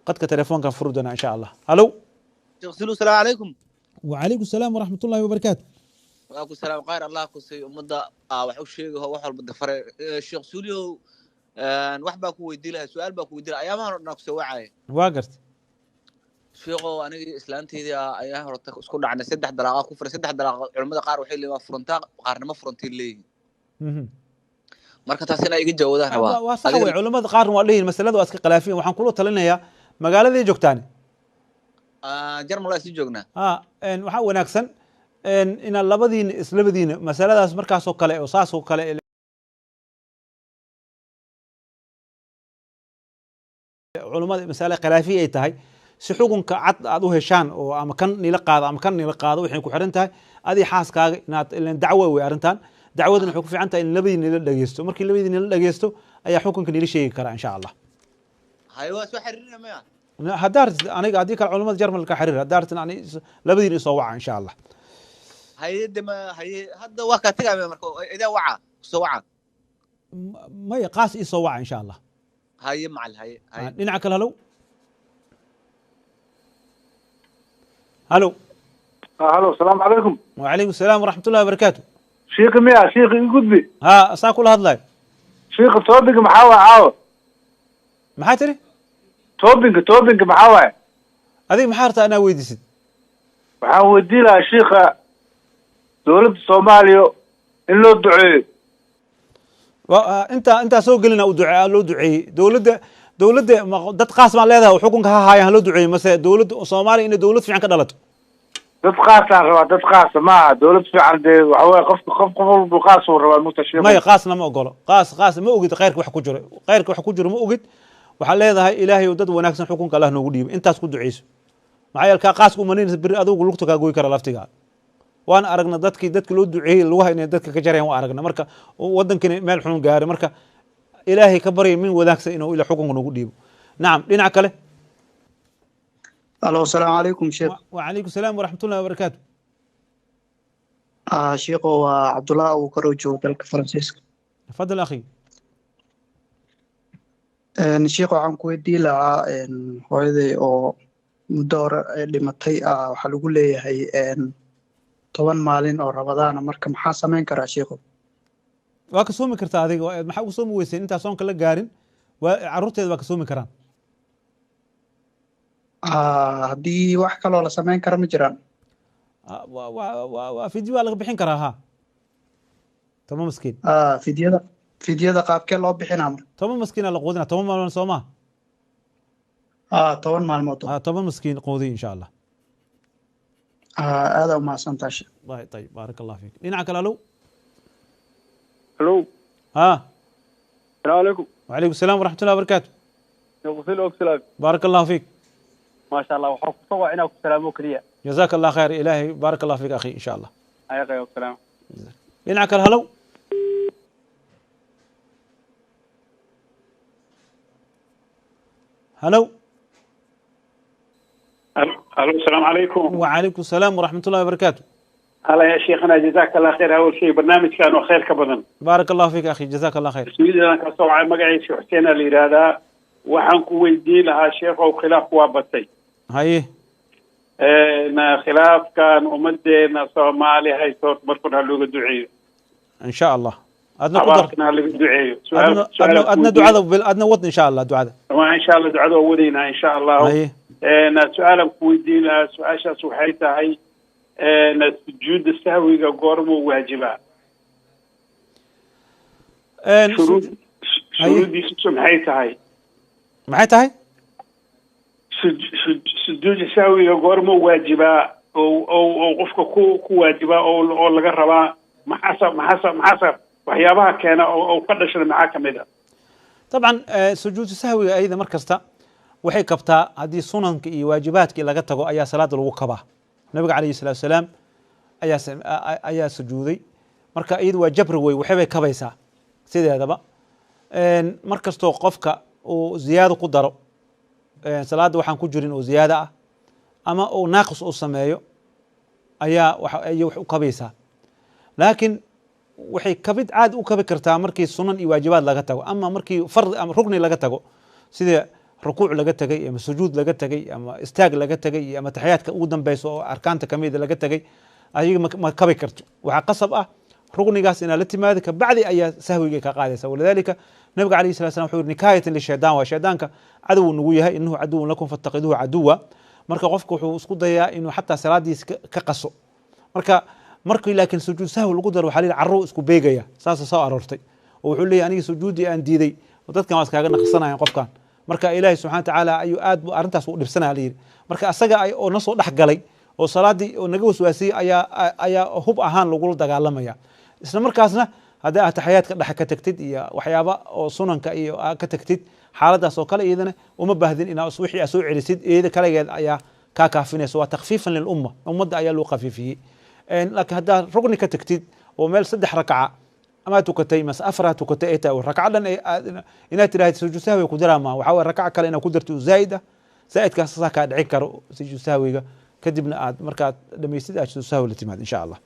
Qadka telefoonkan furi doonaa, insha Allah. Halo. Sheekh Sulu, salaamu calaykum. Wacalaykum salaam waraxmat ullahi wabarakaatu. Waa ku salaam, khayr Allah ku siiyo. Ummadda aa wax u sheegaho, wax walba dafare. Sheekh Suliyow, wax baa ku weydii lahay, su-aal baa ku weydii lahay. Ayaamahan oo dhan aan kusoo wacaya. Waa garta. Sheekhow, anigii islaanteydii ayaa horta isku dhacnay, saddex dalaaqa ku furay. Saddex dalaaqa culimmada qaar waxay leeyihin waa furantaa, qaarna ma furantay leeyihin. Marka taas inaa iga jawaabdaan rabaa. Waa sax wey, culimmada qaarna waa leeyihin, masalada waa iska khilaafiyan. Waxaan kula talinayaa, magaaladay joogtaani? Jarmal waa isla joognaa. Ha, waxaa wanaagsan inaad labadiina islabadiina masaladaas markaasoo kale oo saasoo kale culummada masale khilaafiya ay tahay, si xukunka cad aad u heshaan oo ama kan nila qaado ama kan nila qaado, waxay ku xiran tahay adii xaaskaaga inaad ilan dacwo wey arrintan. Dacwadana waxay ku fiican tahay in labadii nila dhegeysto. Markii labadii nila dhegeysto ayaa xukunka nila sheegi karaa, insha Allah. Haye, waa soo xiriirina maya? Haddaa rabtid aniga, haddii kale culamada Jarmalka xiriir. Haddaa rabtid ani labadiina isoo waca, insha Allah. Haye, de ma haye, hadda waa kaa tegaya marka idaa waca, soo waca. Maya, qaas isoo waca, insha Allah. Haye macal, haye haye. Dhinaca kale, halow halo. Halo, asalaamu calaykum. Wacalaykum asalaam waraxmat ullahi wabarakaatu. Shiikhi miya? Shiikhi i gudbi. Ha, saa kula hadlayo. Shiikha, topic-ga maxaa waay caawa? Maxaa tiri? Topic-ga maxaa waaye? Adiga maxaa rabtaa inaa weydiisid? Waxaan weydiin lahaa shiikha dowladda Soomaaliya in loo duceeyo. Intaa soo gelina u duce loo duceeyey dowladda. Dad qaas baan leedahay oo xukunka ha haayaan ha loo duceeyey, mase dowladda Soomaaliya inay dowlad fiican ka dhalato? Dad qaasaan rabaa, dad qaasa maaha dowlad fiican. Dee waxa weye qofka qof walba qaas uu rabaa muta, shiikhu. Maya, qaasna ma ogolo. Qaas ma ogid khayrka wax ku jiro, khayrka wax ku jiro ma ogid. Waxaa leedahay Ilaahay dad wanaagsan xukunka Allah noogu dhiibay, intaas ku duceyso. Maxaa yeele kaa qaaska umalaynaysa beri adugu lugta kaa goy kara laftigaa. Waan aragna dadkii dadka loo duceeyey lugaha inay dadka ka jarayaan, waan aragna. Marka wadankani meel xun gaaray, marka Ilaahay ka barya min wanaagsan inuu ila xukunka noogu dhiibo. Nacam, dhinaca kale. Alo, asalaamu calaykum, sheekh. Wacalaykum salaam waraxmat ullahi wabarakaatu. Sheekho, waa Cabdullahi Abuukar oo jooga dalka Faransiiska. Tafadal, akhi. Sheekh, waxaan ku weydiin lahaa hooyaday oo muddo hore ay dhimatay, waxaa lagu leeyahay 10 maalin oo Ramadaana. Marka maxaa samayn karaa, sheekhu? Waa ka soomi kartaa adiga. Maxaa uga soomi weyseen intaa soonka la gaarin? Waa carruurteeda waa ka soomi karaan. Haddii wax kaloo la samayn kara ma jiraan? Waa fidyo waa laga bixin karaa, ha, 10 maskiin. Fidyada qaabkee loo bixinaa marka? 10 maskiina la quudina, 10 maalmood soo maha? 10 maalmood. 10 maskiin quudiy, insha Allah. Aada umahadsantaa, sheekh. طيب، بارك الله فيك. Dhinaca kale, alo. Hello. Ha. السلام عليكم. وعليكم السلام ورحمة الله وبركاته. Sheekh Oxlaab. بارك الله فيك. ما شاء الله, waxaan ku soo waa inaan ku salaamo kaliya. جزاك الله خير، إلهي بارك الله فيك أخي، إن شاء الله. Ayaqa salaam. Dhinaca kale, halow halow. الو، السلام عليكم. وعليكم السلام ورحمة الله وبركاته. هلا يا شيخنا، جزاك الله خير. اول شيء برنامج كان خير كبدن. بارك الله فيك أخي، جزاك الله خير. Sweden ka soo wacay, magaciisa Xuseen la yiraahdaa. Waxaan ku weydiin lahaa, sheekhow, khilaaf waa batay. Haye. Khilaafkan ummadeena Soomaali haysto, markun ha looga duceeyo. إن شاء الله، adna ku dar. Abaarkana ha laga duceeyo. Adna ducada adna wad, in sha Allah, ducada. Waa insha Allah, ducada waa wadaynaa, insha Allah. Haye. Su-aalan ku weydiin lahaa, su-aashaas waxay tahay sujuudda sahwiga goormuu waajibaa? Shuruuddiisu maxay tahay? Maxay tahay? Sujuudda sahwiga goormuu waajibaa oo qofka ku waajibaa oo laga rabaa? Maxaase waxyaabaha keena oo ka dhashana maxaa kamid a? طبعا sujuudu sahwiga ayada mar kasta waxay kabtaa haddii sunanka iyo waajibaadkii laga tago ayaa salaada lagu kabaa. Nabiga calayhi salaatu wasalaam ayaa sujuuday. Marka iyadu waa jabri wey, waxbay kabaysaa sideedaba. Mar kastoo qofka uu ziyaado ku daro salaada waxaan ku jirin oo ziyaado ah ama uu naaqis uu sameeyo ayaa ayay wax u kabaysaa. Laakiin waxay kabid caadi u kabi kartaa markii sunan iyo waajibaad laga tago, ama markii fard ama rukni laga tago, sida Rukuuc laga tegay ama sujuud laga tegay ama istaag laga tegay iyo ama taxiyaadka ugu dambeyso oo arkaanta kamida laga tegay, ayaga ma kabi karto. Waxaa qasab ah ruknigaas inaad la timaado, kabacdi ayaa sahwiga ka qaadaysa. Walidaalika nabiga calayhi salatu salam wuxuu yidhi nikaayatan lishaytaan, waa shaydaanka cadow nagu yahay, innahu caduwun lakum fattaqiduhu caduwa. Marka qofka wuxuu isku dayaa inuu xataa salaadiisa ka qaso. Marka markii laakiin sujuud sahwi lagu daro, waxaa la yidhi carruur isku beegaya, saasa soo aroortay, oo wuxuu leeyahay aniga sujuuddii aan diiday oo dadkan waa iskaaga naqsanayan qofkan. Marka Ilaahay subxana watacaala ayuu aad bu arrintaas u dhibsanaya la yidhi. Marka asaga oo na soo dhex galay oo salaadii oo naga waswaasiyey ayaa hub ahaan lagula dagaalamaya. Isla markaasna haddii aad taxiyaadka dhexe ka tagtid iyo waxyaaba oo sunanka iyo aad ka tagtid, xaaladaas oo kale iyadana uma baahdin inaa wixii aad soo celisid, iyada kaligeed ayaa kaa kaafinaysa. Waa takfiifan lilumma, ummadda ayaa loo khafiifiyey. Laakiin haddaad rugni ka tagtid oo meel 3 rakaca ama tukatay mase 4 tukatay ay tahay oo rakaca dhan inaad tiraahid sujuud sahwiga ku daraa, maaha. Waxaa waye rakaca kale inaad ku darto oo zaa'id ah, zaa'idkaas saa kaa dhicin karo sujuud sahwiga, kadibna aad markaad dhamaysid aad sujuud sahwi la timaad, insha Allah.